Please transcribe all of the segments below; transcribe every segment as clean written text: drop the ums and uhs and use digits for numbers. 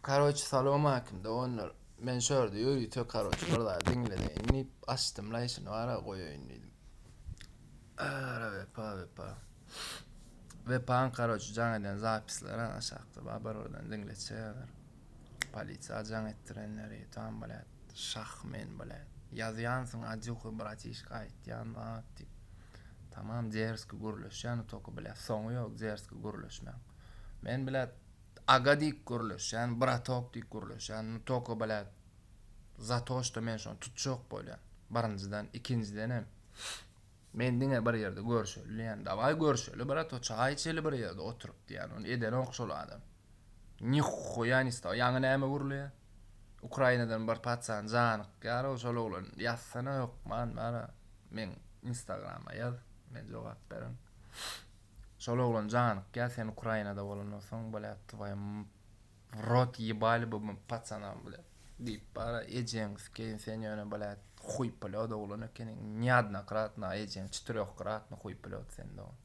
Karoç salowmaleýkim doganlar. Men şu ýerde ýörite karoç bir zat diňledeýin diýip açdym laý şuny bara goýaýyn diýdim. Ara wepa wepa. Wepaň karoç jaň eden zapisleri aşakda bar bir birden diňletjek häzir. Polisiýa jaň etdirenleri tam blät şah men blät. Ýazýansyň adýuha bratişka aýtýan zat diýip. Tamam derski gürleşýän toky blät soňy ýok derski gürleşmäň. Men blät Aga diýip gürleşýän, bratok diýip gürleşýän, nu toko blät za to şto men şony tutjak bolýan. Birinjiden, ikinjidenem men diňe bir ýerde görşeli diýýän. Dawaý görşeli brato, çaý içeli bir ýerde oturyp diýýän. Ony edenok şol adam. Nihuýa ni stao. Ýaňy näme gürleýär? Ukrainadan bir paçan janykýar-ow şol oglan. Ýazsana hökman bara meň instagrama ýaz, men jogap berin. Şol oglan janykýar sen Ukrainada bolan bolsaň blýat twoýa w rot ýebali bu pacanam blýat diýip bara ejeň sikeýin sen ýöne blýat huýpilot oglan ekeniň neodnokratno ejeň çitirýohkratno huýpilot sen dogan.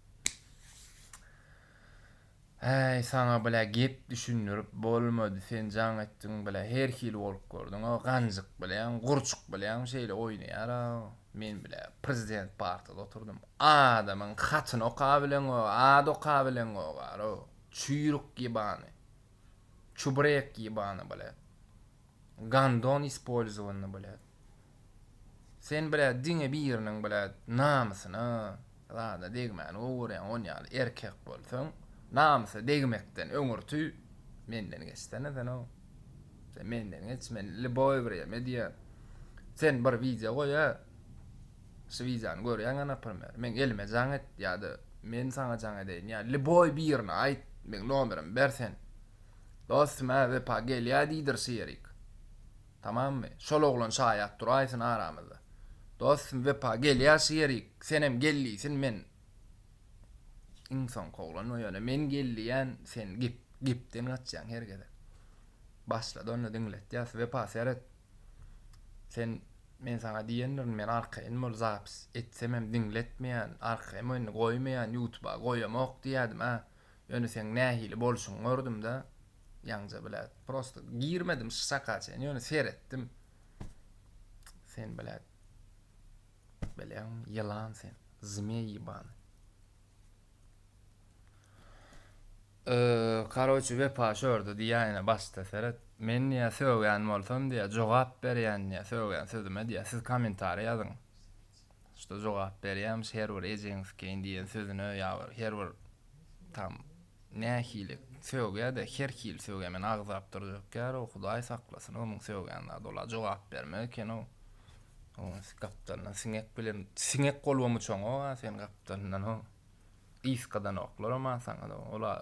Äý saňa blä gep düşündirip bolmady sen jaň etdiň blä her hili bolup gördüň o ganjyk bilýäň gurçuk bilýäň şeýle oýnaýar a men blä prezident partada oturdym adamyň hatyny okabileňok ady okabileňok aro çüýrük ýebany çubrek ýebany blä gandon ispolzowany blä Sen blä diňe biriniň blä namysyna zada degmäni gowy görýäň on ýaly erkek bolsaň namysa degmekden öňürti menden geçsene sen ow sen menden geç men lýuboý wremýa diýýän sen bir wideo goýa şu wideony görýäňä naprimer meň elime jaň et ýa-da men saňa jaň edeýin ýa lýuboý birine aýt meň nomerimi ber sen dostum hä wepa gelýä diýdir şu ýerik. Tamammy? Şol oglan şaýat duraýsyn aramyzda. Dostum Wepa gelýär şu ýerik, senem gel diýsin, men iň soňky oglan o ýöne men gel diýýän, sen gep gepden gaçýaň her gezek. Başlady onda diňletýäs. Wepa seret. Sen men saňa diýendirin, men arkaýyn bol zapis etsemem diňletmeýän, arkaýyn bol indi goýmaýan, ýutuba goýamok diýýädim a. Ýöne seň nähili bolşuňy gördüm-de. Ýaňja blät. Prosto girmedim şu çaka çen ýöne seretdim. Sen blät. Bilýäňmi ýylan sen. Zmeý ýybany. Karoçi Wepa şu ýerde diýýär ine başda seret. Men diýýär sögýän bolsam diýýär jogap berýän diýýär sögýän sözüme diýýär siz kommentariý ýazyň. Şda jogap berýämiş her bir ejeňi sikeýin diýen sözüne ýa bir her bir tam Nähili sögýä-de her hili sögýä men agzap durjak ýar-ow hudaý saklasyn-ow muň sögýän zady ola jogap bermek eken-ow oň gapdalyndan siňek bilen siňek bolubam uçaňok-a sen gapdalyndan-ow ysgadanoklar-a saňa-da ola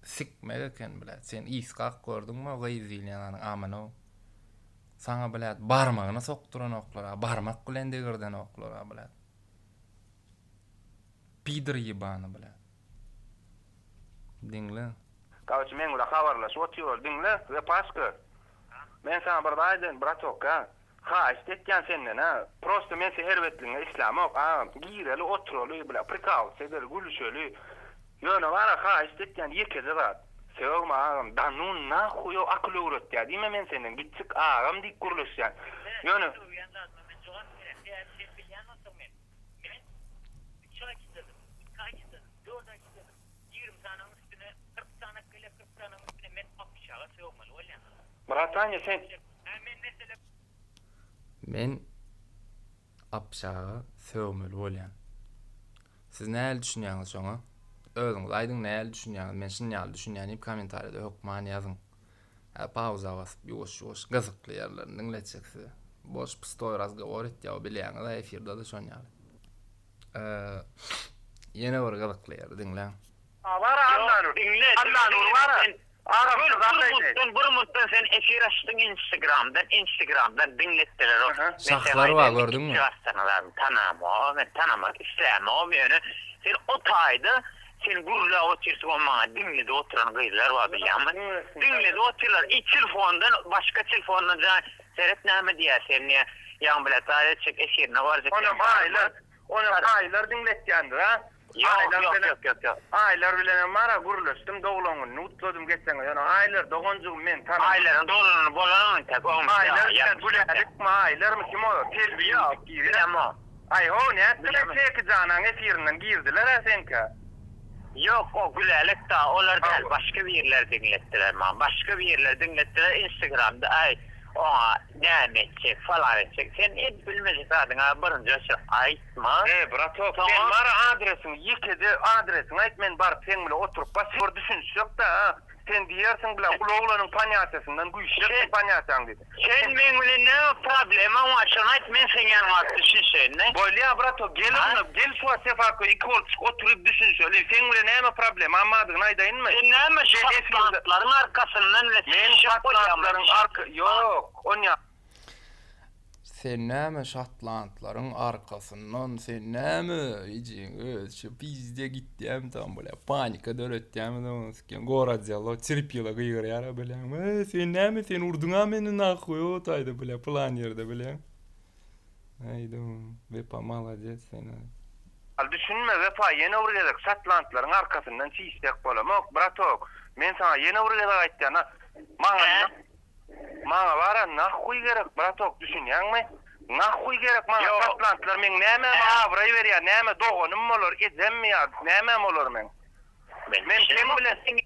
sikmek eken blät sen ysgap gördüňmi o gyz diýilýän zanyň amyny-ow saňa blät barmagyny sokduranoklar-a barmak bilen degirdenoklar-a blät pidor ýebany blät. Diňle. Gawyçy meň bilen habarlaşyp otyr ol diňle Wepaşka men saňa bir zat aýdaýyn bratok a haýyşt etýän senden a prosto men seň erbetligiňe islämok agam gireli oturaly bile prikawsyt edeli gülüşeli ýöne bara haýyşt etýän ýekeje zat sögme agam da nu nahuý o akyl öwretýä diýme men senden gitjik agam diýip gürleşýän ýöne Sögýän zadyma men jogap berýän sebäbi sen bilýän bolsaň men Men üç aý çydadym, iki aý çydadym, dört aý çydadym. 20 sanyň üstüne 40 sany gelýär, 40 sanyň üstüne men obşaga sögmeli bolýan. Bratanya sen Hä men mesele Men obşaga sögmeli bolýan. Siz nähili düşünýäňiz şoňa? Özüňiz aýdyň nähili düşünýäňiz? Men şun ýaly düşünýän diýip kommentariýada hökman ýazyň. Hä pauza basyp ýuwaş ýuwaş gyzykly ýerlerini diňletjek size. Boş pustoý razgowor etýär o bilýäňiz-ä efirde-de şon ýaly. Ýene bir gyzykly ýeri diňläň. Bara Allanur. Diňle, Allanur bara. Agam Bir şu zat aýdaýyn. minutdan bir minutdan sen efir açdyň instagramdan instagramdan diňletdiler o. Men saňa Şahlar bar aýdaýyn gördüňmi? içi bassaňyz tanamok men tanamak islämok ýöne sen o taýda Sen gürläp otyrsyň o maňa diňledip oturan gyzlar bar bilýäňmi? Diňledip otyrlar i telefondan başga telefondan jaň seret näme diýýär sen diýýär ýaňy bilet zat etjek efirine barjak Onam aýlar, onam aýlar diňletýändir a. Ýok, ýok, ýok, ýok, ýok. Aýlar bilenem bar-a gürleşdim, doglan gününi gutladym geçen gün. Ýöne Aýlar doganjygym meni tanamok. Aýlaryň doglan güni bolanok entek, oňa Aýlar bilen Gülälekmi, Aýlarmy kim o? Telbi Ýok, bilemok. Aý-ho, nätdiler Çekijanaň efirinden girdiler-ä seňkä. Ýok, o Gülälek da olar däl, başga birler diňletdiler maňa. Başga birler diňletdiler Instagramda, aý, oňa näme etjek, falan etjek. Sen edip bilmejek zadyňa birinji oçur aýtma. Eý, bratok, sen bar adresiňi, ýekeje adresiňi aýt, men baryp seň bile oturyp baş bir düşünişjek-dä, a. Sen diýersiň bile uly oglanyň ponýatiýasyndan güýçlüdir ponýatiýaň diýdi. Sen meň bilen näme problemaň bar şony aýt men seň ýanyňa baryp düşünşeýin-de. Bolýa bratok gel onda gel şu wagt Sefaköý iki bolup çyk oturyp düşünşeli seň bilen näme problemam bardygyny aýdaýynmy? Sen näme şotlandlaryň arkasyndan bile Men şotlandlaryň arka ýok onýa. Sen näme şotlandlaryň arkasyndan sen näme ejeň özi şu pizde gitýämi tam bile panika döretýämi tam sikýän gorodýalo terpila gygyrýar bilýäňmi e sen näme sen urduňa meni nahuý o taýda bile pylan ýerde bilýäň aýdym wepa malades sen Al düşünme wepa ýene bir gezek şotlandlaryň arkasyndan çişjek bolamok bratok men saňa ýene bir gezek aýtýan maňa Maňa bara nahhuý gerek bratok düşünýäňmi? Nahhuý gerek maňa şotlantlar meň nämäme abraý berýär näme doganym bolar ejemmi ýa nämäm bolar meň? Men seň bilen.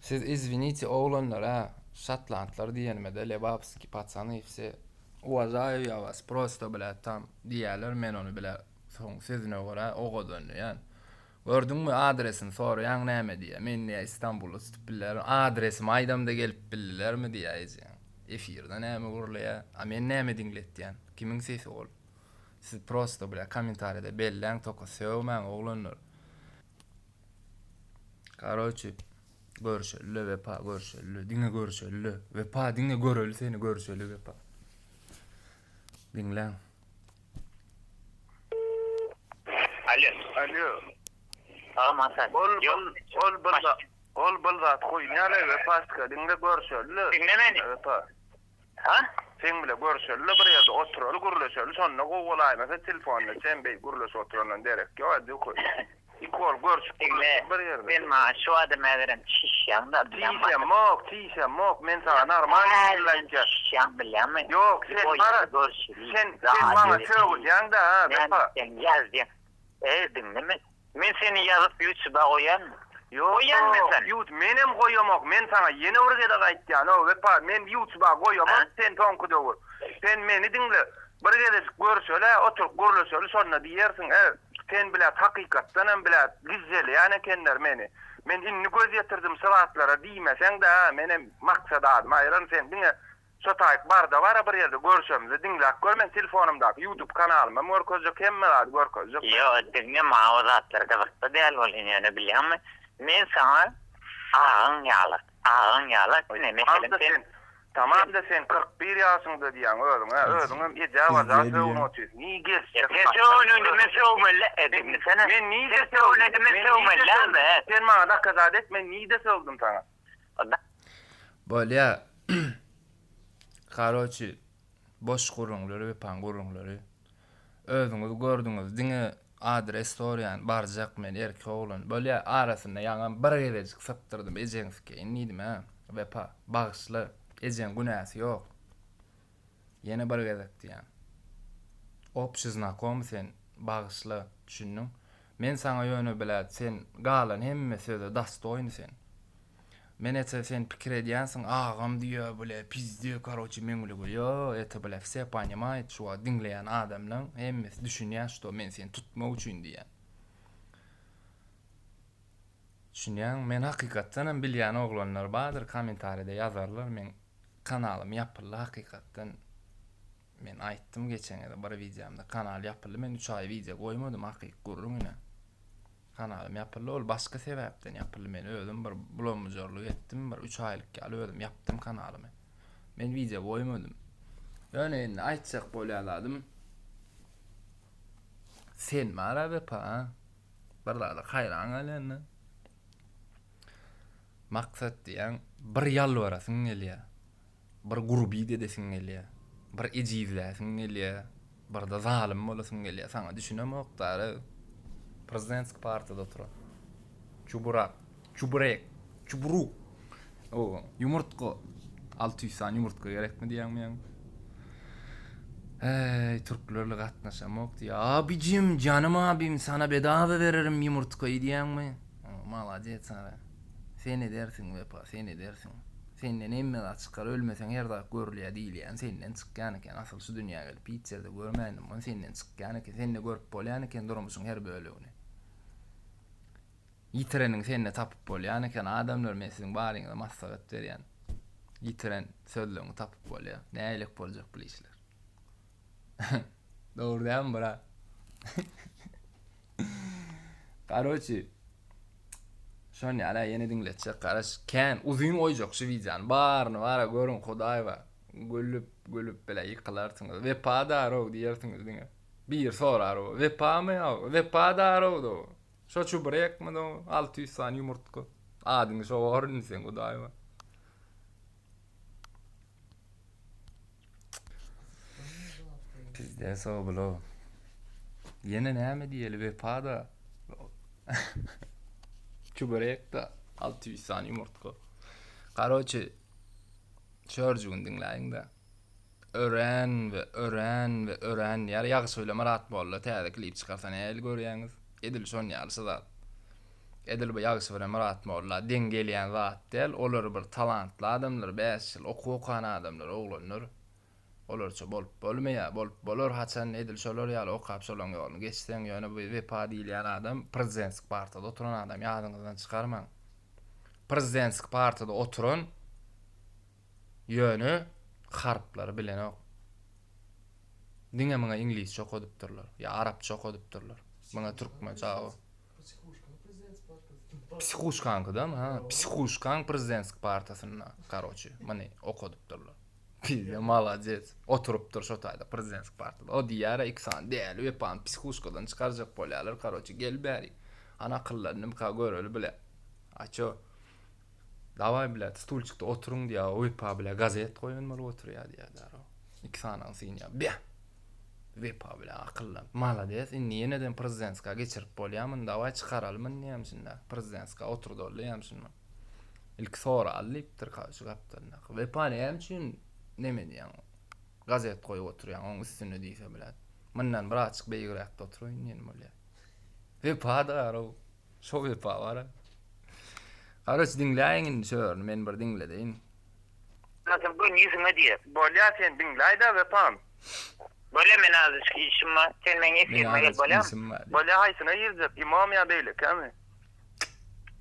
Siz izwinite oglanlar a şotlantlar diýenimede lebapski patsany wse uwažaýu ýa was prosto blä tam diýýäler men ony blä soň sözüne görä owadan diýýän. Gördüňmi adresini soraýaň näme diýýä men diýýä Istanbulda tutup bildiler adresimi aýdamda gelip bildilermi diýýä ejeň efirde näme gürleýä a men näme diňletýän kimiň sesi ol siz prosto blä kommentariýada belläň toka sögmäň oglanlar karoçi görüşeli wepa görüşeli diňe görüşeli wepa diňe göreli seni görüşeli wepa diňläň. Alo. Alo. Agam Hasan. Ol ol ol bir ol bir zat goýýan we paska diňle görşeli. Diňle meni. Wepa. Ha? Seň bile görşeli bir ýerde oturaly gürleşeli şonda gowy bolaýmasa telefonda sen beý gürleşip oturandan derek ýok hadi oky. Iki bolup görşüp Diňle. bir ýerde. Sen maňa şu adam häzirem çişýäň da. Çişemok, çişemok. Men saňa normal şekilde aýtýan. Çişýäň bilýäňmi? Ýok, sen bara sen sen maňa sögülýäň-dä, ha, Wepa. Sen ýazýaň. Eý, diňle men. Men seni ýazyp ýutuba goýanmy? Ýok, Goýan men seni. Ýut, menem goýamok. Men saňa ýene bir gezek aýtýan, o, Wepa, men ýutuba goýamok sen soňky döwür. Sen meni diňle. Bir gezejik görşeli, oturyp gürleşeli, şonda diýersiň, e, sen blät hakykatdanam blät gižželeýän ekenler meni. Men indi göz ýetirdim şu zatlara diýmeseň-de, menem maksat adymy aýyraryn, sen diňe şo taýyk barda bara bir ýerde görşemizde diňläp gör, men telefonymdaky ýutub kanalymam görkezjek, hemme zady görkezjek. Ýok, diňle maňa o zatlar gyzykly däl welin ýöne bilýäňmi, men saňa agaň ýaly, agaň ýaly, ine meselem sen Tamam-da sen 41 ýaşyňda diýýäň özüňe, özüňem ejä baja sögünip otyrsyň. Niý gelişjek Sen sögünende men sögmeli, e diňlesene. Men nide Sen sögünende men sögmeli, Sen maňa dokazat et, men nide sögdüm saňa? Bolýa. Karoçi boş gürrüňler wepaň gürrüňleri. Özüňiz gördüňiz diňe adres soraýan barjak men erkek oglan bolýa arasynda ýaňam bir gezejik sypdyrdym ejeň sikeýin diýdim hä Wepa bagyşla ejeň günäsi ýok ýene bir gezek diýýän opşi znakomy sen bagyşla düşündiň men saňa ýöne blät sen galan hemme söze dastoýny sen Men ete sen pikir edýänsiň agam diýýä bile pizde karoçe meň bile gül ýo ete bile wse panimaýet şu wagt diňleýän adamlaň hemmesi düşünýä şto men seni tutmak üçin diýýän. Düşünýäňmi men hakykatdanam bilýän oglanlar bardyr kommentariýada ýazarlar meň kanalym ýapyldy hakykatdan men aýtdym geçen gezek bir wideomda kanal ýapyldy men üç aý wideo goýmadym hakyky gürrüň ine. Kanalym ýapyldy ol başga sebäpden ýapyldy men özüm bir bulamyjarlyk etdim bir 3 aýlyk ýaly özüm ýapdym kanalymy. Men wideo goýmadym. Ýöne indi aýtjak bolýan zadym sen bara wepa bir zada haýran galýan-da. Maksat diýýäň bir ýalbarasyň gelýär. Bir gurbit edesiň gelýär. Bir ejizläsiň gelýär. Birde zalym bolasyň gelýär. Saňa düşünemok dara. Prezidentski partiýada oturan. Çuburak, çuburek, çuburuk. O, ýumurtga. 600 sany ýumurtga gerekmi diýýäňmi ýaňy? Eý, türklerle gatnaşamok diýýär. Abijim, janym abim, sana bedava bererim ýumurtgaýy diýýäňmi? Malades sana. Sen edersiň Wepa, sen edersiň. Senden hemme zat çykar, ölmeseň her zat görülýär diýilýän senden çykýan eken. Asyl şu dünýä gelip hiç ýerde görmändim muny, senden çykýan eken. Sende görüp bolýan eken durmuşyň her bölegini. Ýitireniňi sende tapyp bolýan eken. Adamlar men siziň baryňyza maslahat berýän. Ýitiren sözleriňi tapyp bolýar. Nägilek boljak bul işler. Dogry dälmi brat? Karoçi. Şon ýaly ýene diňletjek garaş. Kän uzyn goýjak şu wideony. Baryny bara görüň Hudaý bar. Gülüp gülüp bile ýykylarsyňyz. Wepa darow diýersiňiz diňe. Bir sorar o. Wepamy ýa? Wepa darow do. Şo çubrekmi do? 600 sany ýumurtga. Adyňy şo bor indi seň Hudaý bar. Pizdes oglu. Ýene näme diýeli Wepa-da. Çüberek-de 600 sany ýumurtga. Karoçi, şörjügini diňläýiň-de. Örän we örän we örän ýar ýagşy bile Myrat molla täze klip çykarsa nähili görýäňiz? Edil şon ýaly şu zat. Edil bu ýagşy bile Myrat molla deň gelýän zat däl. Olar bir talantly adamlar, 5 ýyl okuw okan adamlar, oglanlar. Olarça bolup bolmaýar. Bolup bolar haçan edil şolar ýaly okap şolaň ýoluny geçseň. Ýöne bu Wepa diýilýän adam prezidentski partiýada oturan adam ýadyňyzdan çykarmaň. Prezidentski partiýada oturan ýöne harplary bilenok. Diňe muňa iňlisçe okadypdyrlar ýa arapça okadypdyrlar. Muňa türkmençe Psihuşkaňkydam ha, psihuşkaň prezidentski partiýasynda, karoçi, muny okadypdyrlar. Pizde malades. Oturypdyr şo taýda prezidentski partiýada. O diýýär iki sany däli Wepany psihuşkadan çykarjak bolýarlar, karoçi, gel bäri. Hany akyllanymyka göreli bile. A ço? Dawaý bile stulçikde oturyň diýýär. Wepa bile gazet goýan bolup oturýar diýýär. Iki sany synýar. Be. Wepa bile akyllan. Malades, indi ýeneden prezidentska geçirip bolýar muny. Dawaý çykaraly muny diýýär şunda. Prezidentska oturdaly diýýär şunda. Ilki soraly diýipdir şu gapdalyndaky. Wepa näme üçin neme diýýäň? Gazet goýup oturýaň oň üstünde diýse bilet. Mundan birazjyk beýigräkde oturaýyn diýen bolýar. Wepa da garow. Şo Wepa bar. Garoç diňläýiň indi şörini men bir diňledeýin. Nasıl göni ýüzüňe diýer. Bolýa sen diňläýdä Wepam. Bolýa men azajyk işim bar. Sen meň efirime gel bolýamy? Bolýa haýsyna girjek imomy ýa beýlekämi?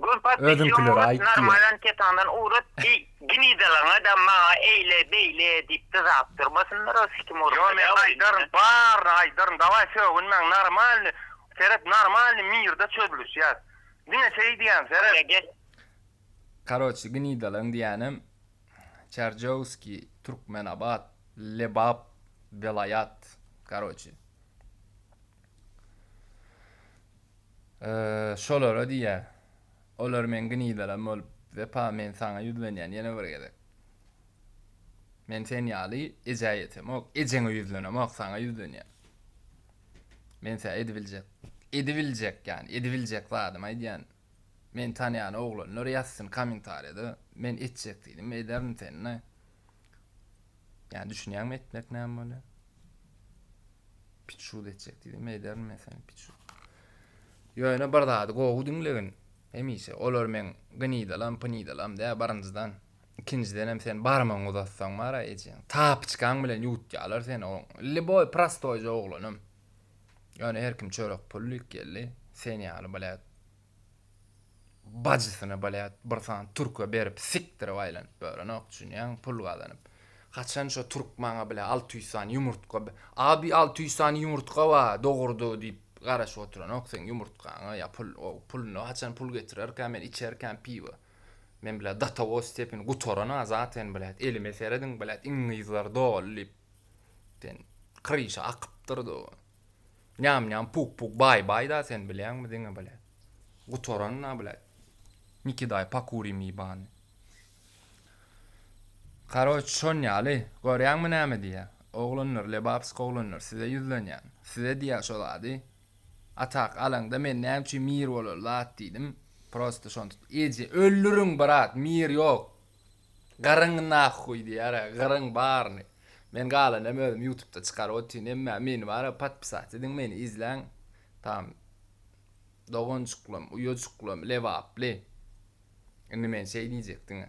Gör Özüňkileri podpisýoňy aýt diýýär. normal anketaňdan ugrat i gnidalaňa-da maňa eýle beýle diýip dyzap durmasynlar o sikim Ýo urupdyr men ýa aýdaryn baryny aýdaryn dawaý sögünmäň normalny seret normalny mirde çözlüşýäs diňe şeý diýýän seret. Bolýa gel. Karoçi gnidalaň diýýänem Çärjewskiý Türkmenabat Lebap welaýat karoçi. Şolara diýýär. Olar meň gnidalam bolup, Wepa, men saňa ýüzlenýän ýene bir gezek. Men sen ýaly ejä ýetemok, ejeňe ýüzlenemok, saňa ýüzlenýän. Men sä edibiljek, edibiljek, ýagny edibiljek zadymy aýdýan. Meni tanýan oglanlar ýazsyn kommentariýada, men etjek diýdim, ederin sende. Ýagny düşünýäňmi etmek näme bolýar? Piç şut etjek diýdim, ederin men seni piç şut. Ýöne bir zady gowy diňlegin. Hemişe olar meň gnidalam, pnidalam dä birinjiden. Ikinjidenem sen barmagyňy uzatsaň bar-a ejeň. Tapyçkaň bilen ýuwutýarlar seni oň. Liboý prostoýja oglanym. Ýöne her kim çörek pul diýip geldi. Sen ýaly blýat bajysyna blýat bir sany türke berip sikdirip aýlanyp ýörenok düşünýäňmi pul gazanyp. Haçan şo türk maňa bile 600 sany ýumurtga abi 600 sany ýumurtga bar dogurdy diýip garaşyp oturanok seň ýumurtgaňa ýa pul o puluny haçan pul getirerkä men içerkäm piwo. Men bile datawo stepin gutaran a zaten blýat elime serediň blýat iňňizler doly diýip sen kryşa akypdyr do. Nyam nyam puk puk baý baý da sen bilýäňmi diňe bile. Gutaran da bile. Nikidaý pokurim ýibany. Karoç şon ýaly görýäňmi näme diýýä. Oglanlar lebapsk oglanlar size ýüzlenýän. Size diýýä şo zady. A tak alaňda men näme üçin mir bolaly zat diýdim. Prosta şony tut. Eje öldüriň brat mir ýok. Gyryň nahuý diýýär-ä gyryň baryny. Men galanam özüm ýutubda çykaryp otyryn emmä meni bara podpisat ediň meni izläň. Tam doganjyklam uýajyklam lebaply. Indi men şeý diýjek diňe.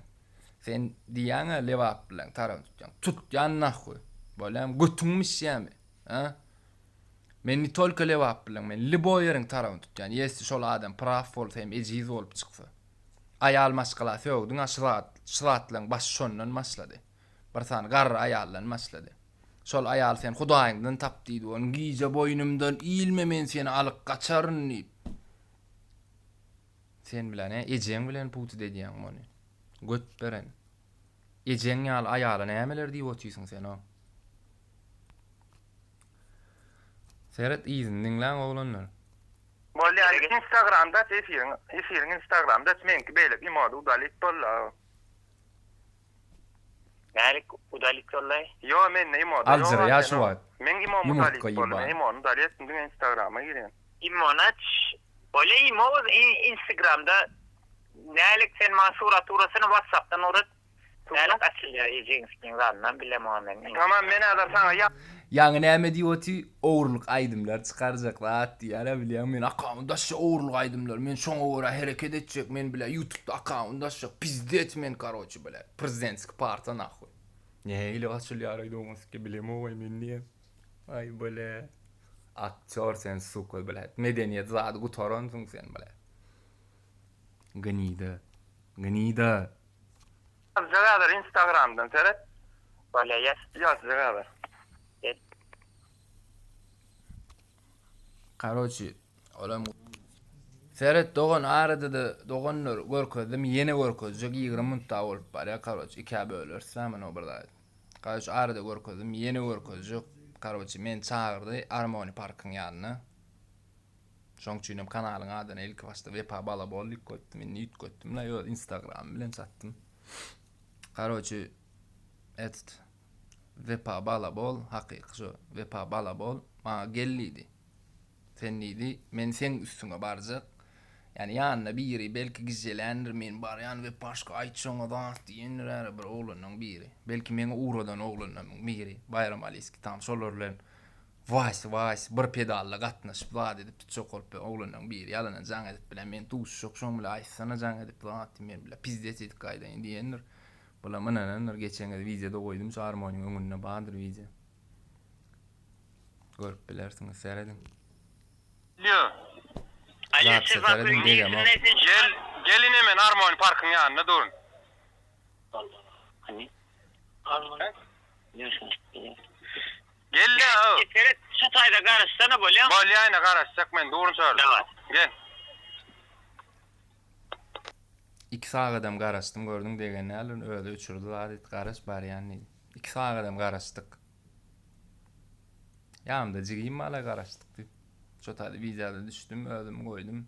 Sen diýýäň-ä lebaplylaň tarapyny tutýaň. Tutýan nahuý. Bolýamy götüň bişýämi? A? Men ne tolko lebaplylaň men lýuboý ýeriň tarapyny tutýan. Ýesli şol adam praw bolsa hem ejiz bolup çyksa. Aýal maşgala sögdüň a şu zat şu zatlaň başy şondan başlady. Bir sany garry aýaldan başlady. Şol aýal sen hudaýyňdan tap diýdi ony gije boýnumdan ilme men seni alyp gaçaryn diýip. Sen bilen he ejeň bilen putit edýäň muny. Göt beren. Ejeň ýaly aýala nämeler diýip otyrsyň sen o. Seret yzyny diňläň oglanlar. Bolýar instagramda aç efiriň efiriň instagramda aç meňki beýleki imoda udalit boldy aga. Nälik udalit boldy? Ýo mende imoda ýok Aljyraýar şu wagt. Meň imom Ýumurtga udalit boldy men ýyban. imony udalit etdim diňe instagrama girýän. Imony aç. Bolýa imo instagramda nälik sen maňa surat ugratsana whatsappdan ugrat. Nälik açylýar ejeňiskiň zadynam bilemok men. Tamam men häzir saňa ýa. Ýaňy näme diýip oty ogurlyk aýdymlar çykarjak zat diýýärä bilýäňmi men akkaunt açjak ogurlyk aýdymlar men şoňa görä hereket etjek men blä ýutubda akkaunt açjak pizdec men karoçi blä prezidentski parta nahuý. Nähili açylýaraý doňuzki bilemogaý men diýýän. Aý blä. Aktýor sen suka blä. Medeniýet zady gutaransyň sen blä. Gnida. Gnida. Ýazjak häzir instagramdan seret. Bolýa ýaz. Ýazjak häzir. Et. Karoçi olam Seret dogan arada-da doganlar görkezdim ýene görkezjek 20 minut daha bolup barýar karoçi ikä böleris da muny bir zat. Karoçi arada görkezdim ýene görkezjek karoçi meni çagyrdy Armoni parkyň ýanyna. Şoň üçinem kanalyň adyny ilki başda Wepa Balabol diýip goýupdym. Indi üýtgetdim-le, öz Instagramym bilen çatdym. Karoçi, etd. Wepa Balabol, hakyky şo Wepa Balabol maňa gel diýdi. Sen diýdi, men seň üstüňe barjak. Ýani ýanynda biri belki gijjeländir, men barýan Wepaşka aýt şoňa zat diýendir äre bir oglanyň biri. Belki meňi ugradan oglanlaryň biri Baýram Aliskiý tam şolar bilen Waýs waýs bir pedalda gatnaşyp zat edip tutjak bolup ýör oglanlaň biri ýalana jaň edip bilen men duşuşjak şoň bile aýtsana jaň edip zat men bile pizdec edip gaýdaýyn diýendir bulam ynanandyr geçen gez wideoda goýdum şu armoniň öňünde bardyr wideo görüp bilersiňiz serediň. Alo. Alo Zapise siz bak serediň degemok. Gel gel ine men armoni parkyň ýanynda durun. Hany? Gel-le-ow. Seret, şu taýda garaşsana bolýamy? Bolýa ine garaşjak men durun şo ýerde. Daway. Gel. Iki sagadam garaşdym gördüň degen däldir özi öçürdi zat et garaş barýan diýdi. Iki sagadam garaşdyk. Ýanymda jigim bala garaşdyk diýip. Şo taýda wideoda düşdüm özüm goýdum.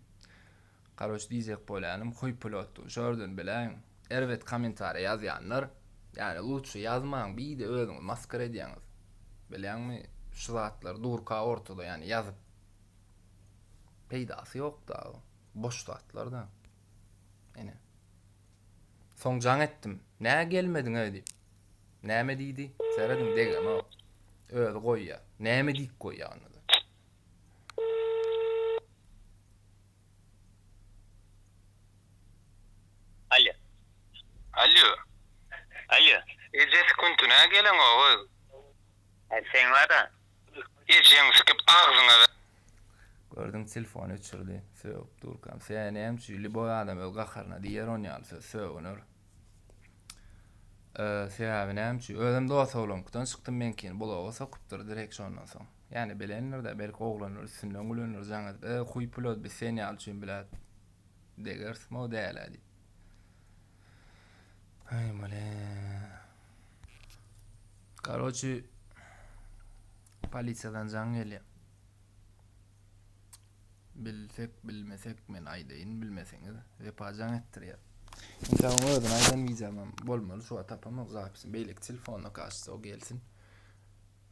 Karoç diýjek bolýanym huý pilotdygy şo ýerden biläýiň. Erbet kommentariýa ýazýanlar ýani lutşy ýazmaň bide özüňizi maskara edýäňiz. Bilýäňmi şu zatlar durka ortada ýani ýazyp peýdasy ýok dagy. Boş zatlar da. Ene. Soň jaň etdim. Nä gelmediňeý diýip. Näme diýdi? Serediň degemok. Özi goýýa. Näme diýip goýýa onda-da. Alýo. Alýo. Alýo. Ejesi künti nä geleňok öz. Hä seň bara. Ejeň sikip agzyňa. Gördüň telefony öçürdi sögüp durkam. Sen näme üçin lýuboý adam öz gaharyna diýer on ýaly söz sögüner. Sebäbi näme üçin özem dos oglankydan çykdym meňkini bloga sokupdyr direkt şondan soň. Ýani bilendir-de belki oglanlar üstünden gülendir jaň edip e huý pulod biz sen ýaly üçin bilä degerismi o dälä diýip. Aý bile. Karoçi polisiýadan jaň gelýär. Bilsek bilmesek men aýdaýyn bilmeseňiz Wepa jaň etdirýär. Insabyň özüni aýdan wideomam bolmaly şu wagt tapamok zapisini beýleki telefonda kaşsa o gelsin.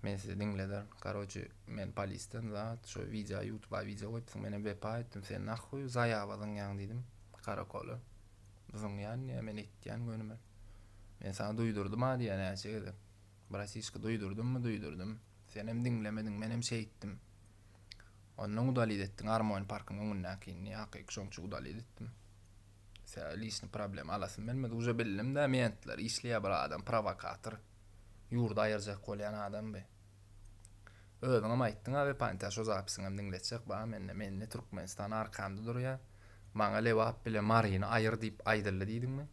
Men size diňlederin. Karoçi men polisden zat şo wideo ýutuba wideo goýupsyň menem wepa etdim sen nahuý zaýawa zyňýaň diýdim karakola. Zyňýan diýýä men etýän gönümel. Men saňa duýdurdym-a diýýä näçe gezek. Bratişka duýdurdymmy duýdurdym. Senem diňlemediň menem şeýtdim. Ondan udalit etdiň Armoni parkyň öňündäkini hakyky şoň üçin udalit etdim. Sebäbi liçny problema alasym gelmedi. Uje bildim-dä mentler işleýär bir adam prowokator. Ýurdy aýyrjak bolýan adam bi. Özüňem aýtdyň a Wepa intä şo zapisiňem diňletjek ba mende mende Türkmenistan arkamda durýa maňa Lebap bile Maryny aýyr diýip aýdyldy diýdiňmi?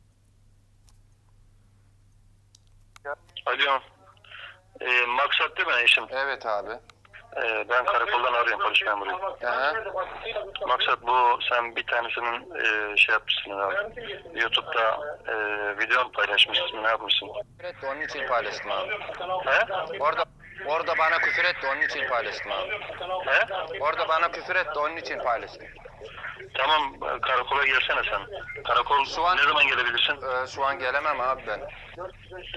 Alo. Ee, maksat değil mi eşim? Evet abi. Ee, ben karakoldan arıyorum polis memuruyum. Aha. Maksat bu sen bir tanesinin e, şey yapmışsın herhalde. YouTube'da e, video mu paylaşmışsın ne yapmışsın? Küfür etti onun için paylaştım abi. He? Orada orada bana küfür etti onun için paylaştım abi. He? Orada bana küfür etti onun için paylaştım. Tamam e, karakola gelsene sen. Karakol Şu an- ne zaman gelebilirsin? Ee, şu an gelemem abi ben.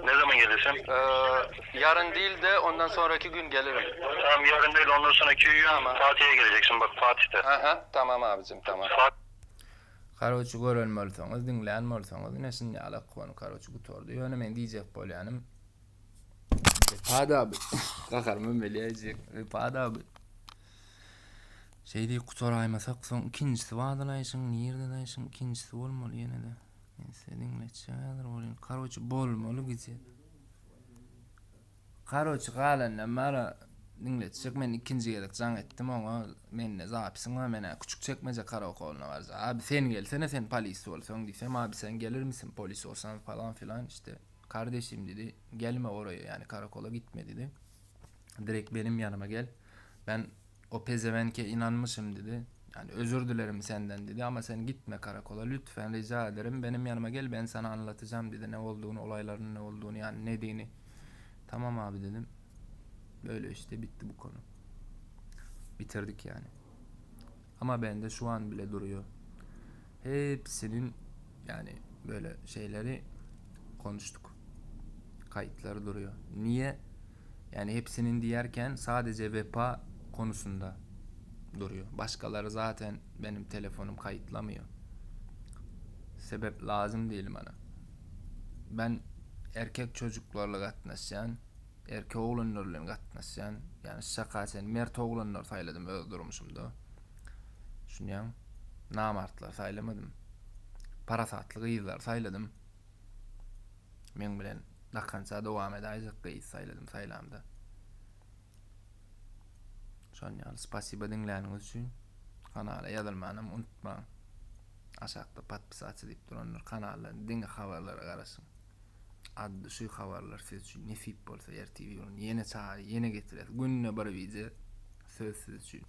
Ne zaman gelirsin? Ee, yarın değil de ondan sonraki gün gelirim. Tamam yarın değil ondan sonraki gün Tamam. Fatih'e geleceksin bak Fatih'te. Aha, tamam abicim tamam. Fatih Karoçi gören bolsaňyz, diňlän bolsaňyz ine şun ýalak kony karoçi gutardy. Ýöne men diýjek bolýanym Wepa abi. Gaharymam gelýäýjek. Wepa abi. Şeý diýip gutaraýmasak soň ikinjisi bardylaýşyň nirdedaýşyň ikinjisi bolmaly ýene-de. Men size diňletjek häzir bolýan. Karoçi bolmaly gije. Karoçi galandan bara diňletjek men ikinji gezek jaň etdim oňa mende zapisiň bar menä küçük çekmeje karaokolyna barjak abi sen gelsene sen polis bolsaň diýsem abi sen gelirmisin polis bolsaň falan filan işte kardeşim dedi gelme oraya yani karakola gitme dedi direkt benim yanıma gel ben o pezevenke inanmışım dedi yani özür dilerim senden dedi ama sen gitme karakola lütfen rica ederim benim yanıma gel ben sana anlatacağım dedi ne olduğunu olayların ne olduğunu yani ne dediğini tamam abi dedim böyle işte bitti bu konu bitirdik yani ama bende şu an bile duruyor hepsinin yani böyle şeyleri konuştuk kayıtları duruyor niye yani hepsinin diyerken sadece vefa konusunda duruyor. Başkaları zaten benim telefonum kayıtlamıyor. Sebep lazım değil bana. Ben erkek çocuklarla gatnaşýan, erkek oglanlar bilen gatnaşýan, yani şaka sen mert oglanlar saýladym öz durmuşumda. Düşünýäň? Namartlar saýlamadym. Parasatly gyzlar saýladym. Meň bilen dakança dowam edäýjek gyz saýladym saýlamda. Şon ýaly spasiba diňläniňiz üçin. Kanala ýazylmanam unutmaň. Aşakda podpisatsa diýip durandyr kanaldan diňe habarlara garaşyň. Addy şu habarlar siz üçin nesip bolsa ertir ýene çaý ýene getirer. Günde bir wideo söz siz üçin.